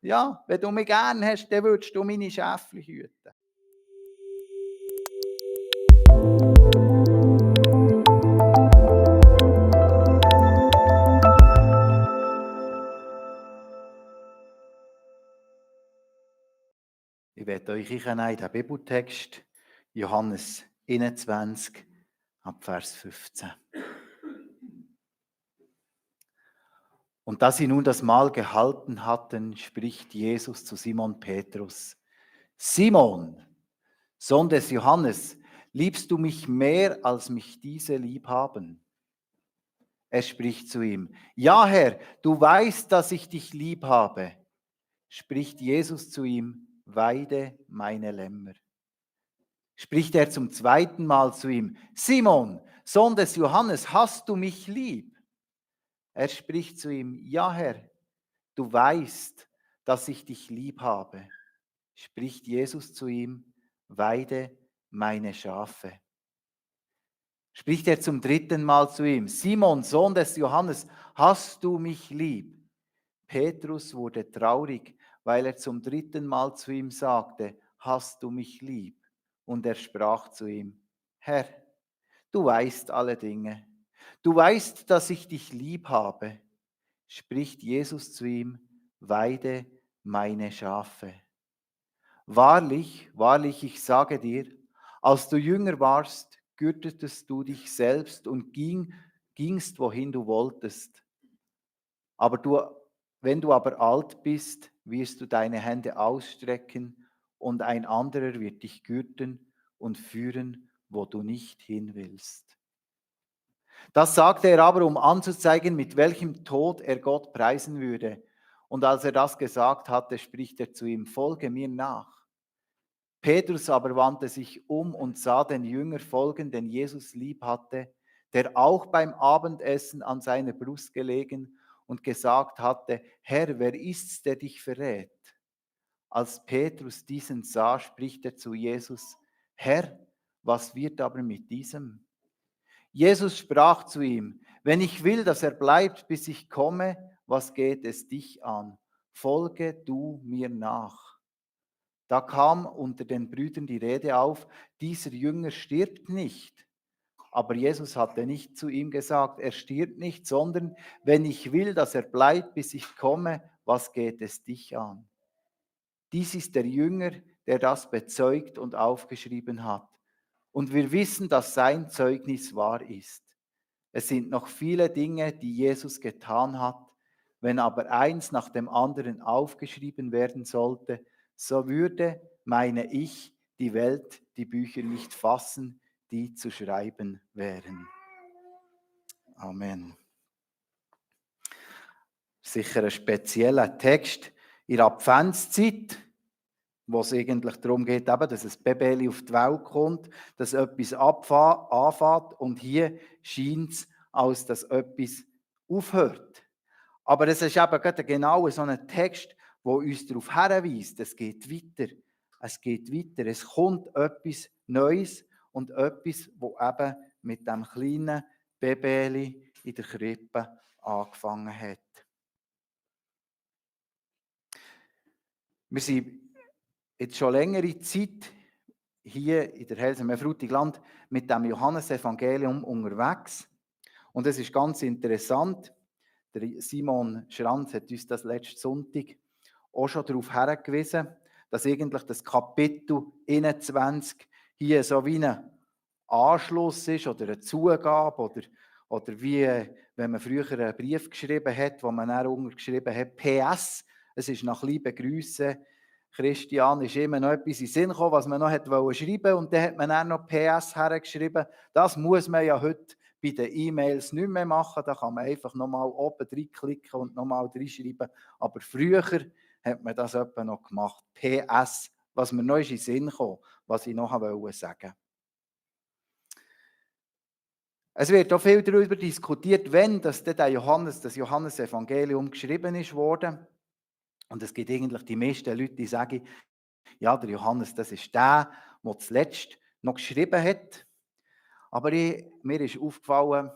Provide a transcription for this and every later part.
Ja, wenn du mich gern hast, dann würdest du meine Schäfchen hüten. Ich werde euch in den Bibeltext Johannes 21 ab Vers 15. Und da sie nun das Mahl gehalten hatten, spricht Jesus zu Simon Petrus: Simon, Sohn des Johannes, liebst du mich mehr, als mich diese lieb haben? Er spricht zu ihm: Ja, Herr, du weißt, dass ich dich lieb habe. Spricht Jesus zu ihm: Weide meine Lämmer. Spricht er zum zweiten Mal zu ihm: Simon, Sohn des Johannes, hast du mich lieb? Er spricht zu ihm: Ja, Herr, du weißt, dass ich dich lieb habe. Spricht Jesus zu ihm: Weide meine Schafe. Spricht er zum dritten Mal zu ihm: Simon, Sohn des Johannes, hast du mich lieb? Petrus wurde traurig, weil er zum dritten Mal zu ihm sagte: Hast du mich lieb? Und er sprach zu ihm: Herr, du weißt alle Dinge. Du weißt, dass ich dich lieb habe. Spricht Jesus zu ihm: Weide meine Schafe. Wahrlich, wahrlich, ich sage dir, als du jünger warst, gürtetest du dich selbst und gingst, wohin du wolltest. Wenn du aber alt bist, wirst du deine Hände ausstrecken und ein anderer wird dich gürten und führen, wo du nicht hin willst. Das sagte er aber, um anzuzeigen, mit welchem Tod er Gott preisen würde. Und als er das gesagt hatte, spricht er zu ihm: Folge mir nach. Petrus aber wandte sich um und sah den Jünger folgen, den Jesus lieb hatte, der auch beim Abendessen an seiner Brust gelegen und gesagt hatte: Herr, wer ist's, der dich verrät? Als Petrus diesen sah, spricht er zu Jesus: Herr, was wird aber mit diesem? Jesus sprach zu ihm: Wenn ich will, dass er bleibt, bis ich komme, was geht es dich an? Folge du mir nach. Da kam unter den Brüdern die Rede auf: Dieser Jünger stirbt nicht. Aber Jesus hatte nicht zu ihm gesagt: Er stirbt nicht, sondern: Wenn ich will, dass er bleibt, bis ich komme, was geht es dich an? Dies ist der Jünger, der das bezeugt und aufgeschrieben hat. Und wir wissen, dass sein Zeugnis wahr ist. Es sind noch viele Dinge, die Jesus getan hat. Wenn aber eins nach dem anderen aufgeschrieben werden sollte, so würde, meine ich, die Welt die Bücher nicht fassen, die zu schreiben wären. Amen. Sicher ein spezieller Text in der Adventszeit, wo es eigentlich darum geht, eben, dass ein Baby auf die Welt kommt, dass etwas anfängt und hier scheint es, als dass etwas aufhört. Aber es ist eben gerade genau so ein Text, der uns darauf hinweist, es geht weiter. Es geht weiter. Es kommt etwas Neues und etwas, das eben mit dem kleinen Baby in der Krippe angefangen hat. Wir sind jetzt schon längere Zeit hier in der Helsen Frutigland mit dem Johannesevangelium unterwegs. Und es ist ganz interessant, der Simon Schranz hat uns das letzten Sonntag auch schon darauf hingewiesen, dass eigentlich das Kapitel 21 hier so wie ein Anschluss ist oder eine Zugabe oder wie, wenn man früher einen Brief geschrieben hat, wo man dann untergeschrieben hat, PS, es ist nach lieben Grüßen, Christian, ist immer noch etwas in den Sinn gekommen, was man noch schreiben wollte und dann hat man dann noch PS hergeschrieben. Das muss man ja heute bei den E-Mails nicht mehr machen, da kann man einfach nochmal oben reinklicken und nochmal reinschreiben. Aber früher hat man das etwa noch gemacht. PS, was mir noch in den Sinn gekommen, was ich noch sagen wollte. Es wird auch viel darüber diskutiert, wenn das Johannesevangelium geschrieben ist worden. Und es gibt eigentlich die meisten Leute, die sagen, ja, der Johannes, das ist der zuletzt noch geschrieben hat. Aber mir ist aufgefallen,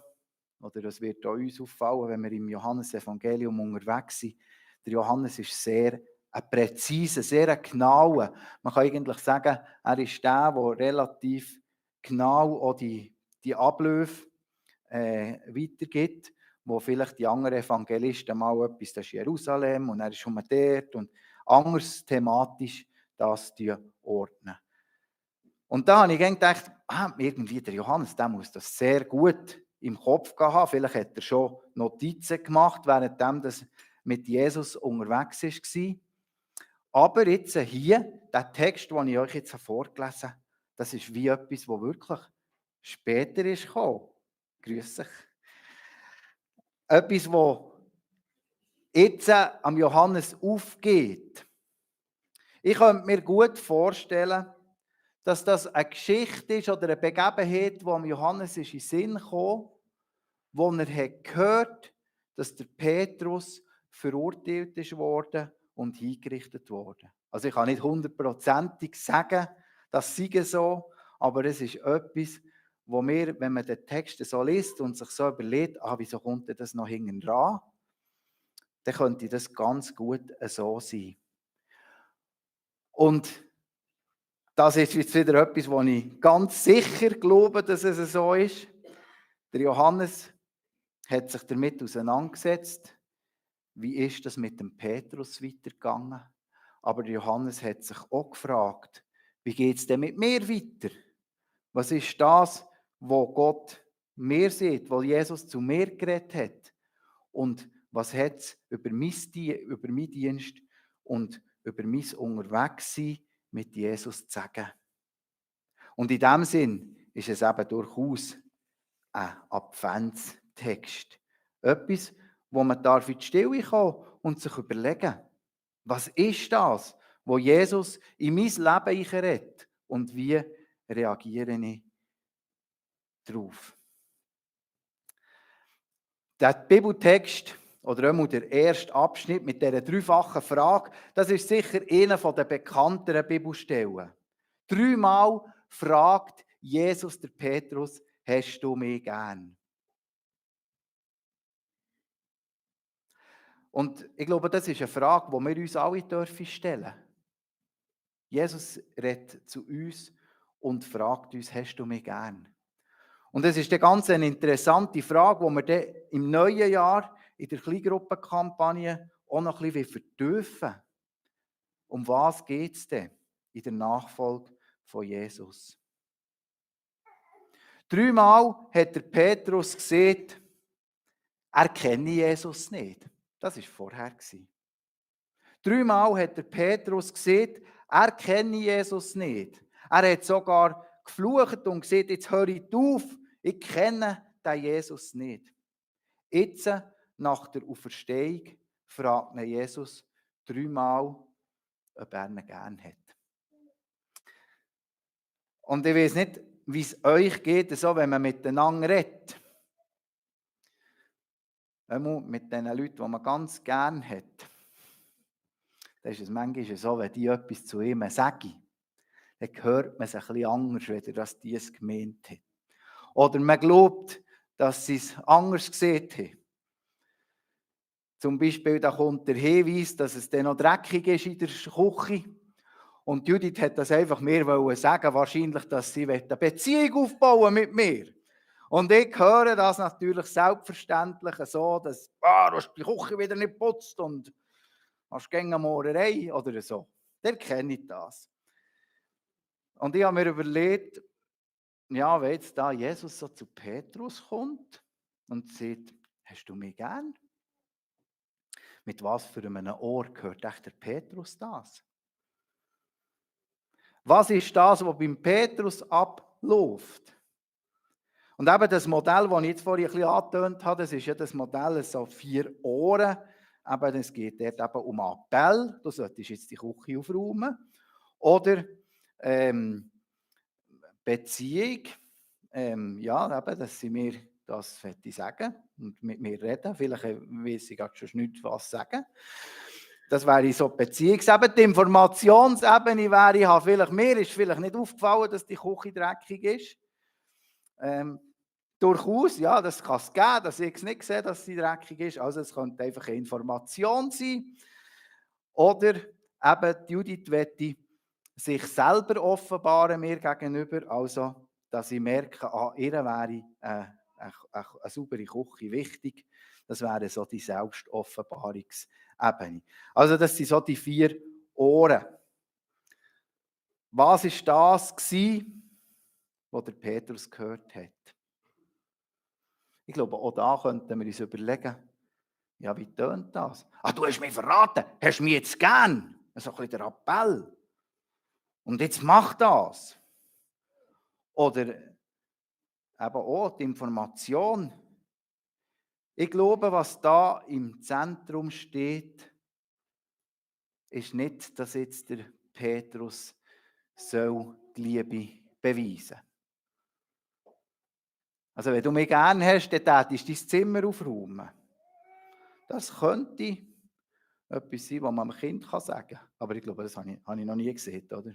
oder es wird auch uns auffallen, wenn wir im Johannesevangelium unterwegs sind, der Johannes ist sehr ein präziser, sehr genauer. Man kann eigentlich sagen, er ist der relativ genau auch die Abläufe weitergibt, wo vielleicht die anderen Evangelisten mal etwas, das ist Jerusalem und er ist schon mal dort und anders thematisch das ordnen. Und da habe ich gedacht, irgendwie der Johannes, der muss das sehr gut im Kopf haben. Vielleicht hat er schon Notizen gemacht, während das mit Jesus unterwegs war. Aber jetzt hier, der Text, den ich euch jetzt vorgelesen habe, das ist wie etwas, das wirklich später ist gekommen. Grüß euch. Etwas, das jetzt am Johannes aufgeht. Ich könnte mir gut vorstellen, dass das eine Geschichte ist oder eine Begebenheit, die am Johannes ist in den Sinn kam, wo er gehört hat, dass der Petrus verurteilt ist worden und hingerichtet worden. Also ich kann nicht 100%ig sagen, das sei so, aber es ist etwas, wo wir, wenn man den Text so liest und sich so überlegt, wieso kommt das noch hinten dran, dann könnte das ganz gut so sein. Und das ist jetzt wieder etwas, wo ich ganz sicher glaube, dass es so ist. Der Johannes hat sich damit auseinandergesetzt, wie ist das mit dem Petrus weitergegangen. Aber der Johannes hat sich auch gefragt, wie geht es denn mit mir weiter? Was ist das, wo Gott mir sieht, wo Jesus zu mir geredet hat? Und was hat es über meinen Dienst und über mein Unterwegssein mit Jesus zu sagen? Und in diesem Sinn ist es eben durchaus ein Adventstext. Etwas, wo man in die Stille kommen und sich überlegen, was ist das, wo Jesus in mein Leben einredet und wie reagiere ich darauf? Der Bibeltext oder auch der erste Abschnitt mit dieser dreifachen Frage, das ist sicher einer der bekannteren Bibelstellen. 3-mal fragt Jesus der Petrus, hast du mich gern? Und ich glaube, das ist eine Frage, die wir uns alle stellen dürfen. Jesus redet zu uns und fragt uns, hast du mich gern? Und das ist eine ganz interessante Frage, die wir dann im neuen Jahr in der Kleingruppenkampagne auch noch ein bisschen vertiefen. Um was geht es denn in der Nachfolge von Jesus? 3-mal hat der Petrus gesagt, er kenne Jesus nicht. Das war vorher. 3-mal hat der Petrus gesagt, er kenne Jesus nicht. Er hat sogar geflucht und gesagt, jetzt höre ich auf, ich kenne den Jesus nicht. Jetzt, nach der Auferstehung, fragt ihn Jesus 3-mal, ob er ihn gern hat. Und ich weiß nicht, wie es euch geht, so, wenn man miteinander redet. Mit den Leuten, die man ganz gern hat. Dann ist es manchmal so, wenn die etwas zu ihm sagen, dann hört man es ein bisschen anders, wenn das die es gemeint hat. Oder man glaubt, dass sie es anders gesehen haben. Zum Beispiel, da kommt der Hinweis, dass es dann noch dreckig ist in der Küche. Und Judith hat das einfach mir sagen, wahrscheinlich, dass sie eine Beziehung aufbauen mit mir. Und ich höre das natürlich selbstverständlich so, dass du hast die Küche wieder nicht geputzt und hast eine Mohrerei oder so. Der kenne ich das. Und ich habe mir überlegt, ja, wenn jetzt da Jesus so zu Petrus kommt und sagt, hast du mich gern? Mit was für einem Ohr gehört echt der Petrus das? Was ist das, was beim Petrus abläuft? Und eben das Modell, das ich jetzt vorhin ein bisschen angetönt habe, das ist ja das Modell so 4 Ohren. Eben, es geht dort eben um Appell, du solltest jetzt die Küche aufräumen. Oder Beziehung, ja, eben, dass sie mir das sagen und mit mir reden. Vielleicht weiss ich schon nicht, was sagen. Das wäre so die Beziehungsebene. Die Informationsebene wäre, mir ist vielleicht nicht aufgefallen, dass die Küche dreckig ist. Durchaus, ja, das kann es geben, dass ich es nicht sehe, dass sie dreckig ist. Also es könnte einfach eine Information sein. Oder eben Judith möchte sich selber offenbaren mir gegenüber, also dass ich merke, ihr wäre eine saubere Küche wichtig. Das wäre so die Selbstoffenbarungsebene. Also das sind so die 4 Ohren. Was war das, was der Petrus gehört hat? Ich glaube, auch da könnten wir uns überlegen, ja, wie tönt das? Du hast mich verraten, hast mich jetzt gern. So ein bisschen der Appell. Und jetzt mach das. Oder eben auch die Information. Ich glaube, was da im Zentrum steht, ist nicht, dass jetzt der Petrus soll die Liebe beweisen. Also wenn du mich gerne hast, dann tätest du dein Zimmer aufräumen. Das könnte etwas sein, was man einem Kind sagen kann. Aber ich glaube, das habe ich noch nie gesehen, oder?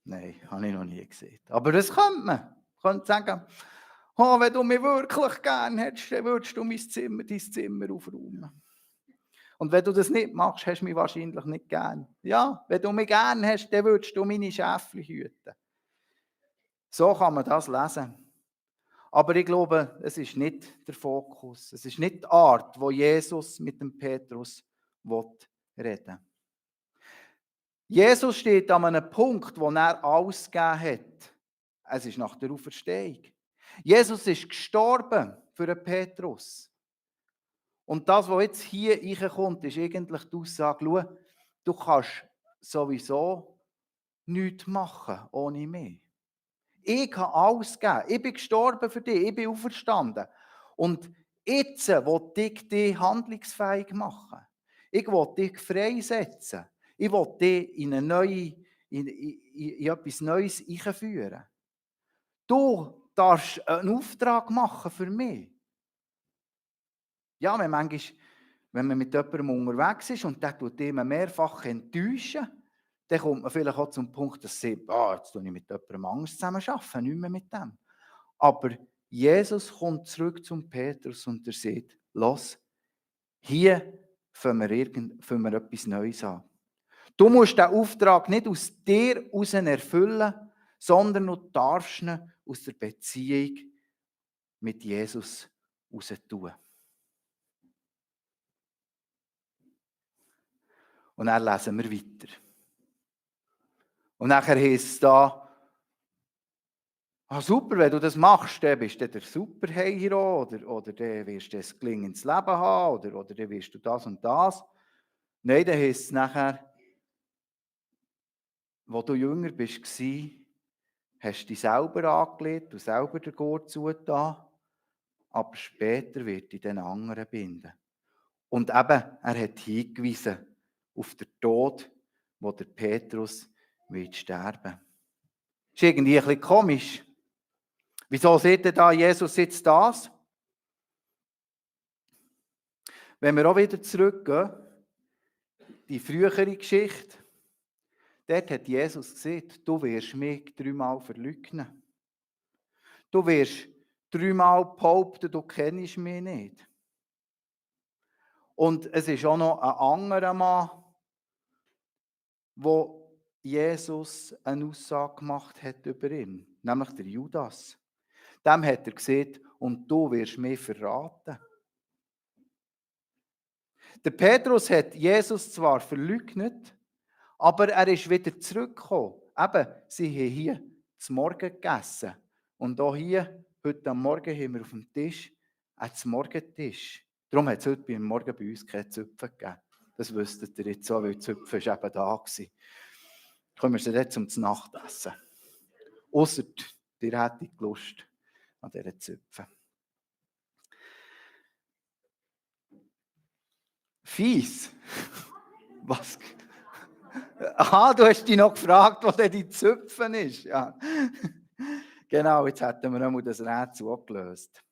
Nein, habe ich noch nie gesehen. Aber das könnte man. Man könnte sagen, wenn du mich wirklich gerne hättest, dann würdest du dein Zimmer aufräumen. Und wenn du das nicht machst, hast du mich wahrscheinlich nicht gern. Ja, wenn du mich gern hast, dann würdest du meine Schäfchen hüten. So kann man das lesen. Aber ich glaube, es ist nicht der Fokus. Es ist nicht die Art, wo Jesus mit dem Petrus reden will. Jesus steht an einem Punkt, wo er alles gegeben hat. Es ist nach der Auferstehung. Jesus ist gestorben für den Petrus. Und das, was jetzt hier reinkommt, ist eigentlich die Aussage, schau, du kannst sowieso nichts machen ohne mich. Ich habe alles gegeben. Ich bin gestorben für dich. Ich bin auferstanden. Und jetzt will ich dich handlungsfähig machen. Ich will dich freisetzen. Ich will dich in etwas Neues einführen. Du darfst einen Auftrag machen für mich. Ja, wenn man mit jemandem unterwegs ist und der tut immer mehrfach enttäuschen, dann kommt man vielleicht auch zum Punkt, dass sie jetzt tue ich mit jemandem Angst zusammen arbeiten, nicht mehr mit dem. Aber Jesus kommt zurück zum Petrus und er sagt, los, hier fangen wir etwas Neues an. Du musst den Auftrag nicht aus dir heraus erfüllen, sondern du darfst ihn aus der Beziehung mit Jesus heraus tun. Und dann lesen wir weiter. Und nachher heisst es da, super, wenn du das machst, dann bist du der Superhero oder dann wirst du ein gelingendes Leben haben oder dann wirst du das und das. Nein, dann heisst es nachher, wo du jünger warst, hast du dich selber angelegt, du selber den Gurt zugetan, aber später wird dich den anderen binden. Und eben, er hat hingewiesen auf den Tod, wo der Petrus wird sterben. Ist irgendwie ein bisschen komisch. Wieso sieht denn da Jesus jetzt das? Wenn wir auch wieder zurückgehen, die frühere Geschichte, dort hat Jesus gesagt, du wirst mich 3-mal verleugnen. Du wirst 3-mal behaupten, du kennst mich nicht. Und es ist auch noch ein anderer Mann, wo Jesus eine Aussage gemacht hat über ihn, nämlich der Judas. Dem hat er gesagt, und du wirst mich verraten. Der Petrus hat Jesus zwar verleugnet, aber er ist wieder zurückgekommen. Eben, sie haben hier zum Morgen gegessen. Und auch hier, heute am Morgen, haben wir auf dem Tisch einen Morgentisch. Darum hat es heute beim Morgen bei uns keine Zöpfe gegeben. Das wüsstet ihr jetzt so, weil die Zöpfe eben da waren. Können wir sie dann zum Nachtessen. Ausser ihr hättet Lust an diesen Zöpfen. Fies. Was? Aha, du hast dich noch gefragt, wo denn die Zöpfen ist. Ja. Genau, jetzt hätten wir einmal das Rätsel abgelöst.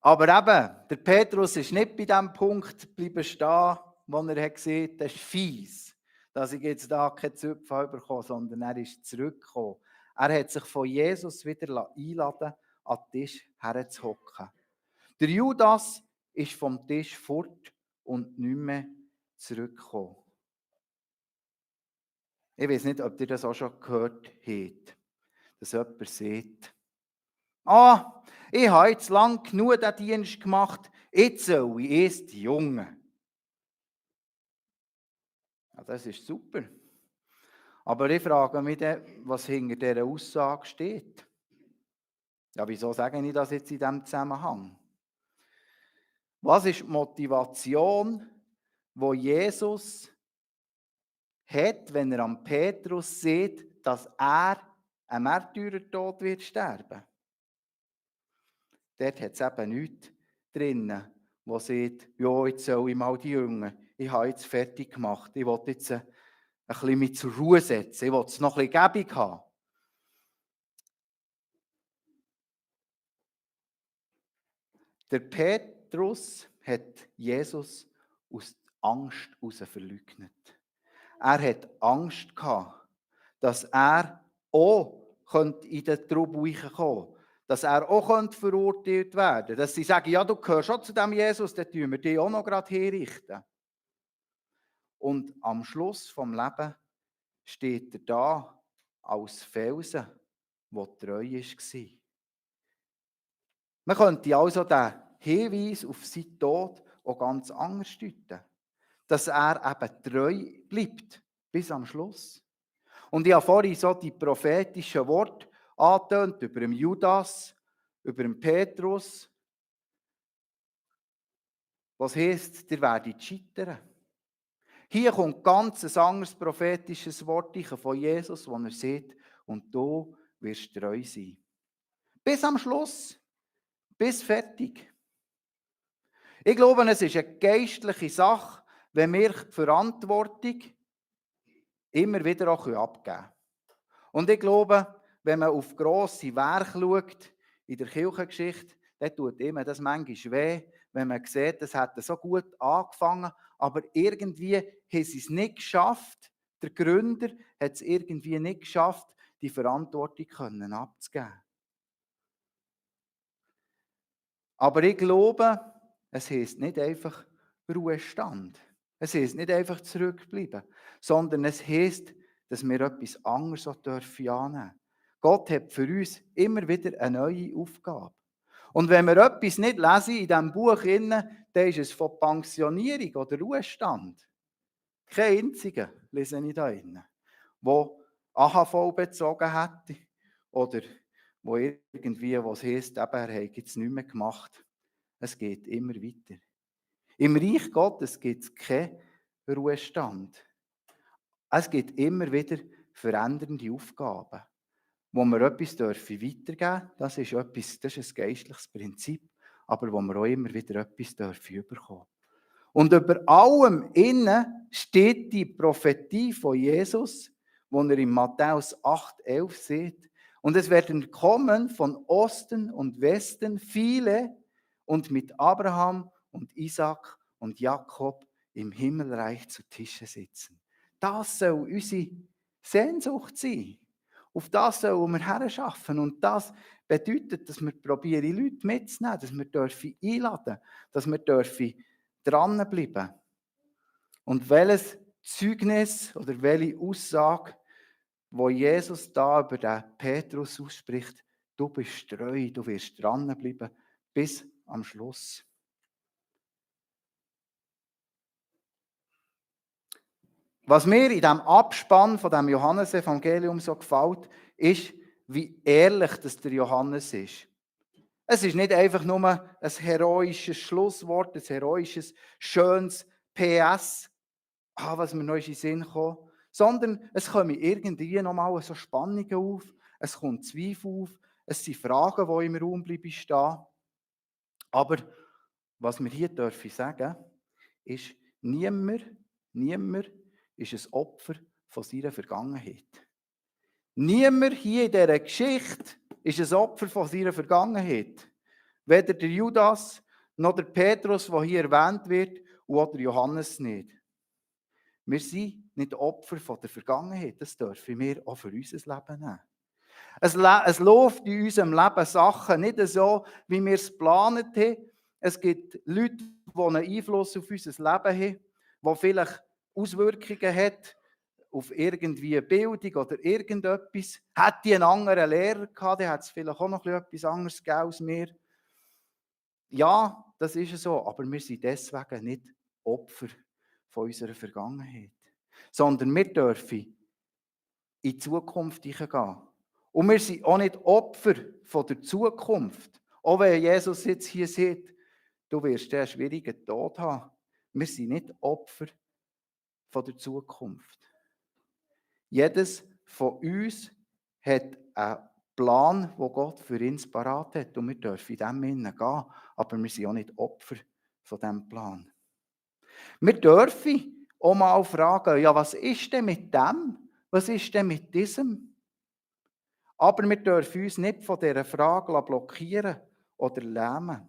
Aber eben, der Petrus ist nicht bei dem Punkt geblieben stehen, wo er gesehen hat, das ist fies, dass ich jetzt da keine Zöpfe bekomme, sondern er ist zurückgekommen. Er hat sich von Jesus wieder einladen, an den Tisch herzuhocken. Der Judas ist vom Tisch fort und nicht mehr zurückkommen. Ich weiß nicht, ob ihr das auch schon gehört habt, dass jemand sagt, ich habe jetzt lang genug den Dienst gemacht, jetzt soll ich erst die Jungen. Ja, das ist super. Aber ich frage mich dann, was hinter dieser Aussage steht. Ja, wieso sage ich das jetzt in diesem Zusammenhang? Was ist die Motivation, die Jesus hat, wenn er am Petrus sieht, dass er ein Märtyrertod wird sterben? Dort hat es eben nichts drin, wo sagt, ja, jetzt soll ich mal die Jungen, ich habe jetzt fertig gemacht, ich will jetzt ein bisschen mich zur Ruhe setzen, ich will es noch ein bisschen gäbig haben. Der Petrus hat Jesus aus Angst heraus verleugnet. Er hat Angst gehabt, dass er auch in den Trubel kommen könnte, dass er auch verurteilt werden könnte, dass sie sagen, ja, du gehörst schon zu dem Jesus, dann tun wir dich auch noch gerade herrichten. Und am Schluss vom Lebens steht er da als Felsen, der treu war. Man könnte also den Hinweis auf seinen Tod auch ganz anders deuten. Dass er eben treu bleibt, bis am Schluss. Und ich habe vorhin so die prophetischen Worte angetönt über den Judas, über den Petrus. Was heisst, ihr werdet scheitern. Hier kommt ganz ein anderes prophetisches Wort von Jesus, wo er sagt, und du wirst treu sein. Bis am Schluss. Bis fertig. Ich glaube, es ist eine geistliche Sache, wenn wir die Verantwortung immer wieder auch abgeben können. Und ich glaube, wenn man auf grosse Werke schaut, in der Kirchengeschichte, dann tut immer das manchmal weh, wenn man sieht, das hat so gut angefangen, aber irgendwie haben sie es nicht geschafft, der Gründer hat es irgendwie nicht geschafft, die Verantwortung abzugeben. Aber ich glaube, es heisst nicht einfach Ruhestand. Es heisst nicht einfach zurückbleiben, sondern es heisst, dass wir etwas anderes annehmen dürfen. Gott hat für uns immer wieder eine neue Aufgabe. Und wenn wir etwas nicht lesen in diesem Buch, dann ist es von Pensionierung oder Ruhestand. Kein einziger lese ich da drin, der AHV bezogen hätte oder wo irgendwie, was heisst, eben, er hat jetzt nichts mehr gemacht. Es geht immer weiter. Im Reich Gottes gibt es keinen Ruhestand. Es gibt immer wieder verändernde Aufgaben, wo wir etwas weitergeben dürfen. Das ist ein geistliches Prinzip, aber wo wir auch immer wieder etwas bekommen dürfen. Und über allem innen steht die Prophetie von Jesus, wo er in Matthäus 8,11 sieht. Und es werden kommen von Osten und Westen viele und mit Abraham und Isaac und Jakob im Himmelreich zu Tische sitzen. Das soll unsere Sehnsucht sein. Auf das sollen wir herschaffen. Und das bedeutet, dass wir probieren, Leute mitzunehmen, dass wir einladen dürfen, dass wir dranbleiben. Und welches Zeugnis oder welche Aussage, wo Jesus da über den Petrus ausspricht, du bist treu, du wirst dranbleiben bis am Schluss. Was mir in diesem Abspann von dem Johannesevangelium so gefällt, ist, wie ehrlich das der Johannes ist. Es ist nicht einfach nur ein heroisches Schlusswort, ein heroisches, schönes PS, was mir noch in den Sinn kommt, sondern es kommen irgendwie nochmal so Spannungen auf, es kommt Zweifel auf, es sind Fragen, die im Raum bleiben stehen. Aber was wir hier dürfen sagen, ist, niemand ist ein Opfer von seiner Vergangenheit. Niemand hier in dieser Geschichte ist ein Opfer von seiner Vergangenheit. Weder der Judas noch der Petrus, der hier erwähnt wird, und der Johannes nicht. Wir sind nicht Opfer von der Vergangenheit. Das dürfen wir auch für unser Leben nehmen. Es läuft in unserem Leben Sachen nicht so, wie wir es geplant haben. Es gibt Leute, die einen Einfluss auf unser Leben haben, die vielleicht Auswirkungen hat auf irgendwie Bildung oder irgendetwas. Hätte ich einen anderen Lehrer gehabt, dann hätte es vielleicht auch noch etwas anderes gegeben als mir. Ja, das ist so, aber wir sind deswegen nicht Opfer von unserer Vergangenheit, sondern wir dürfen in die Zukunft hineingehen. Und wir sind auch nicht Opfer von der Zukunft. Auch wenn Jesus jetzt hier sagt, du wirst einen schwierigen Tod haben. Wir sind nicht Opfer von der Zukunft. Jedes von uns hat einen Plan, den Gott für uns parat hat. Und wir dürfen in dem hinein gehen. Aber wir sind auch nicht Opfer von diesem Plan. Wir dürfen auch mal fragen, ja, was ist denn mit dem? Was ist denn mit diesem? Aber wir dürfen uns nicht von dieser Frage blockieren oder lähmen.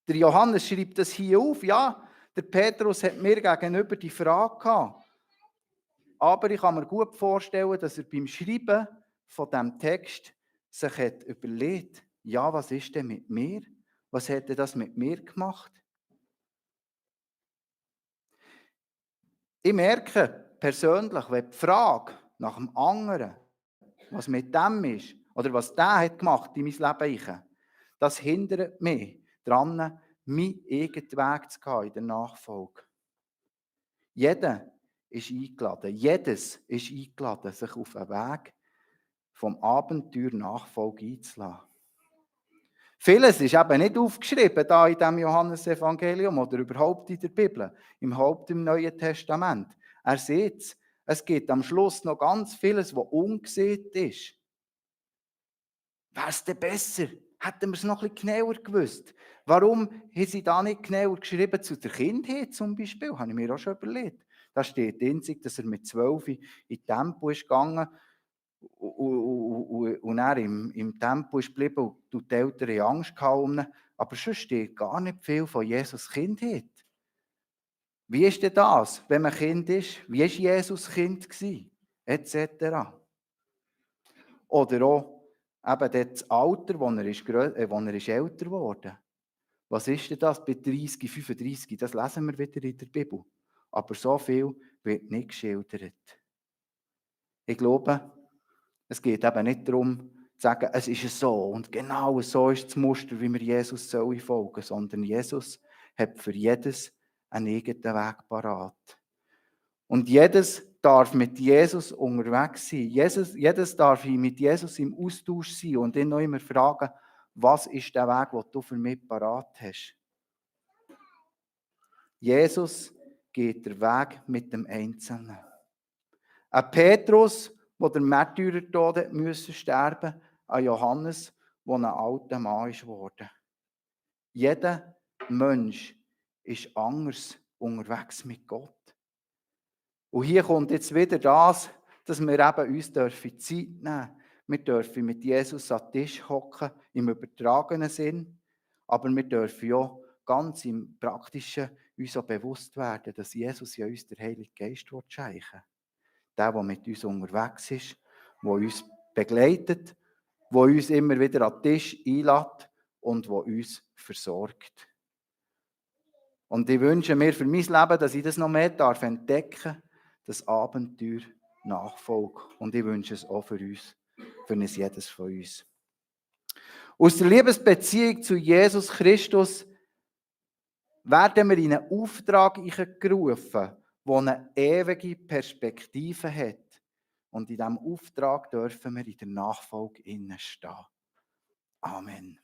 Der Johannes schreibt das hier auf. Ja, der Petrus hat mir gegenüber die Frage gehabt. Aber ich kann mir gut vorstellen, dass er beim Schreiben von diesem Text sich hat überlegt, ja, was ist denn mit mir? Was hätte das mit mir gemacht? Ich merke persönlich, wenn die Frage nach dem anderen, was mit dem ist, oder was der hat gemacht in mein Leben hinein, das hindert mich daran, meinen eigenen Weg zu gehen in der Nachfolge. Jeder ist eingeladen, jedes ist eingeladen, sich auf einen Weg vom Abenteuer Nachfolge einzulassen. Vieles ist eben nicht aufgeschrieben da in diesem Johannesevangelium oder überhaupt in der Bibel, überhaupt im Neuen Testament. Er sieht es gibt am Schluss noch ganz vieles, was ungesehen ist. Wäre es denn besser? Hätten wir es noch ein bisschen genauer gewusst? Warum haben sie da nicht genauer geschrieben zu der Kindheit zum Beispiel? Habe ich mir auch schon überlegt. Da steht einzig, dass er mit 12 in Tempo ist gegangen und er im Tempo ist geblieben und die Eltern Angst gehabt. Aber sonst steht gar nicht viel von Jesus Kindheit. Wie ist denn das, wenn man Kind ist? Wie war Jesus Kind gewesen? Etc. Oder auch eben das Alter, wo er ist älter geworden. Was ist denn das bei 30, 35? Das lesen wir wieder in der Bibel. Aber so viel wird nicht geschildert. Ich glaube, es geht eben nicht darum, zu sagen, es ist so und genau so ist das Muster, wie wir Jesus folgen sollen, sondern Jesus hat für jedes einen eigenen Weg parat. Und jedes darf mit Jesus unterwegs sein. Jedes darf mit Jesus im Austausch sein und ihn noch immer fragen, was ist der Weg, den du für mich parat hast. Jesus geht der Weg mit dem Einzelnen. Ein Petrus, der den Märtyrertod sterben musste, ein Johannes, der ein alter Mann ist geworden. Jeder Mensch ist anders unterwegs mit Gott. Und hier kommt jetzt wieder das, dass wir eben uns Zeit nehmen dürfen. Wir dürfen mit Jesus an den Tisch hocken, im übertragenen Sinn, aber wir dürfen ja ganz im Praktischen uns auch bewusst werden, dass Jesus ja uns der Heilige Geist schenken will. Der mit uns unterwegs ist, der uns begleitet, der uns immer wieder an den Tisch einlädt und der uns versorgt. Und ich wünsche mir für mein Leben, dass ich das noch mehr entdecken darf, das Abenteuer Nachfolge. Und ich wünsche es auch für uns, für jedes von uns. Aus der Liebesbeziehung zu Jesus Christus werden wir in einen Auftrag gerufen, der eine ewige Perspektive hat. Und in diesem Auftrag dürfen wir in der Nachfolge stehen. Amen.